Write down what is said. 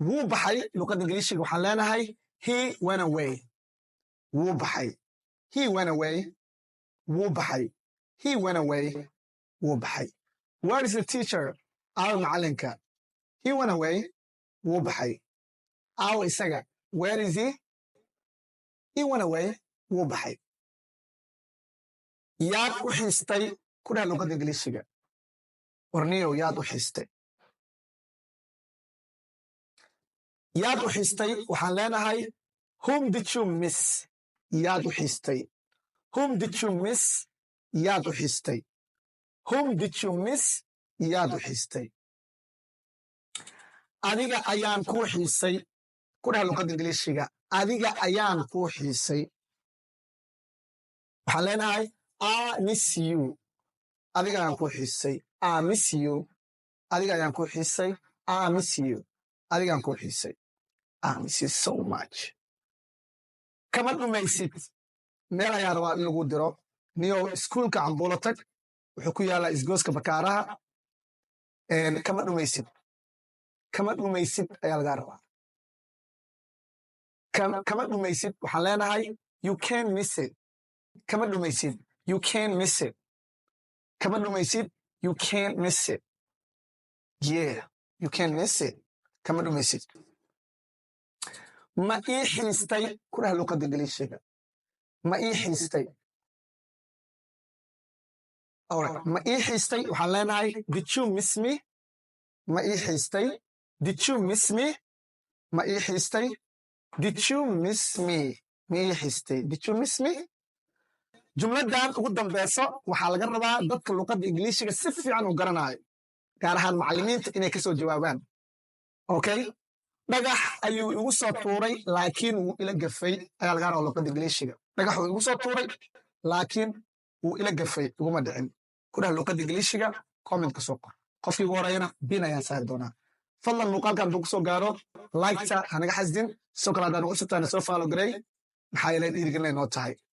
Wuu baxay, luqadda Ingiliishiga waxaan leenahay "He went away." Wuu baxay, "He went away." Wuu baxay, "He went away." Wuu baxay. Where is the teacher? Aaw macalinka? He went away. Wuu baxay. Aaw isaga? Where is he? He went away. Wuu baxay. Yaad u xiistay, ku dheh luqadda Ingiliishiga. Warniyow, yaad u xiistay? Yaad u xiistay waxaan leenahay "Whom did you miss?" Yaad u xiistay? Whom did you miss? Yaad u xiistay? Whom did you miss? Yaad u xiistay? Adiga ayaan kuu xiisay, ku dheh luqadda Ingiliishiga. Adiga ayaan kuu xiisay waxaan leenahay "I miss you." Adiga ayaan kuu xiisay, "I miss you." Adiga ayaan kuu xiisay, "I miss you." Adigaan kuu xiisay, "I miss you so much." Kama dhumaysid, meel ayaa rabaa in lagu diro. Niyow, iskuulka Cambuulo tag, wuxuu ku yaalaa isgooska Bakaaraha. Kama dhumaysid, kama dhumaysid ayaa lagaa rabaa. Kama dhumaysid waxaan leenahay "You can miss it." Kama dhumaysid, "You can miss it." Kama dhumaysid, "You can't miss it." Yeah, you can miss it. Kama dhumaysid. Ma ii xiistay, ku dheh luqadda Ingiliishiga. Ma ii xiistay? Alright. Ma ii xiistay waxaan leenahay "Did you miss me?" Ma ii xiistay? Did you miss me? Ma ii xiistay? Did you miss me? Ma ii xiistay? Did you miss me? Jumladan ugu dambeyso waxaa laga rabaa dadka luqadda Ingiliishiga si fiican u garanayo, gaar ahaan macallimiinta, inay kasoo jawaabaan. Okay, dhagax ayuu igu soo tuuray laakiin wuu ila gafay ayaa laga rabaa luqadda Ingiliishiga. Dhagax uu igu soo tuuray laakiin wuu ila gafay, iguma dhicin, ku dheh luqadda Ingiliishiga. Comment ka soo qor. Qofkii ugu horeyana pin ayaan saari doonaa. Fadlan, muuqaalkan hadduu kusoo gaaro, like-ta hanaga xasdin. Sidoo kale haddaan ugu cusubtahay, na soo follow garey, maxaa yeelay dhiirigelin noo tahay.